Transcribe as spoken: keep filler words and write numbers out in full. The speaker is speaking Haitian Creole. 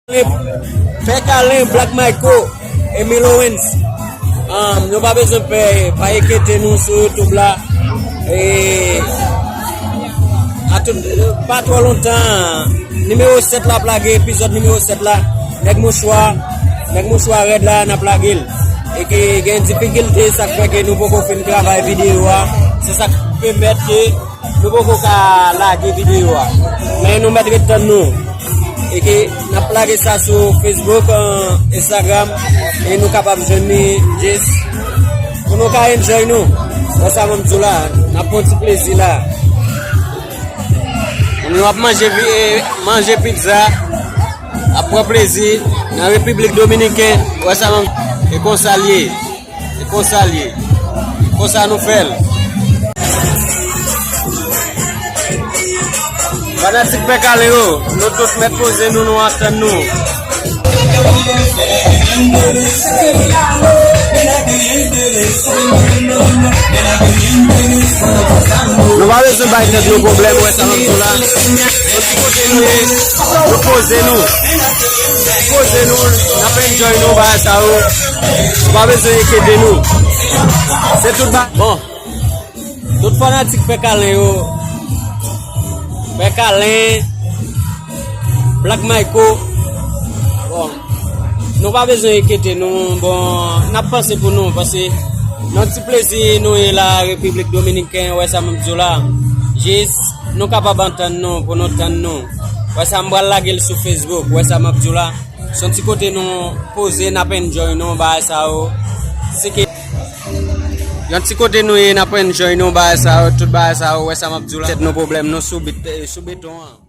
Fè kalen Black Michael, Emil Owens. Um, nou pa bezwen pè, pa enkyete nou sou YouTube la. E, a tout, pa twò lontan, nimewo sèt la ap lage, epizòd nimewo sèt la. Nèg mouchwa, nèg mouchwa rèd la, n ap lage l. E ke gen difikilte, sa k fè ke nou poko fin travay videyo a. Se sa k pèmèt ke nou poko ka lage videyo a. Men nou mèt ret tann nou. E ke n ap lage sa sou Facebook, an, Instagram, e nou kapab jwenn li jis pou nou ka enjoy nou. Wè sa m ap di w la, n ap pran ti plezi la. Nou ap manje vi-, manje pizza, ap pran plezi nan Repiblik Dominiken. Wè sa m ap, e konsa l ye. Se konsa l ye. Konsa nou fè l. Fanatik Pè Kalen yo, nou tout mèt poze nou, nou antann nou. Nou pa bezwen bay tèt nou pwoblèm, wè sa m ap di w la. Nou di kote nou ye, nou poze nou. Poze nou, n ap enjoy nou, bagay sa yo. Nou pa bezwen enkyete nou. Se tout ba-, bon. Tout fanatik Pè Kalen yo, Pè Kalen, Black Michael, bon, nou pa bezwen enkyete nou, bon, n ap panse pou nou, paske nan ti plezi nou ye la, Repiblik Dominiken, wè sa m ap di w la. Jis, nou kapab antann nou, pou nou tann nou. Wè sa m pral lage l sou Facebook, wè sa m ap di w la. Se yon ti kote nou poze, n ap enjoy nou, bagay sa yo. Se ke yon ti kote nou ye, n ap enjoy nou, bagay sa yo, tout bagay sa yo, wè sa m ap di w la. Tèt nou pwoblèm, nou sou bit, eh, sou beton an.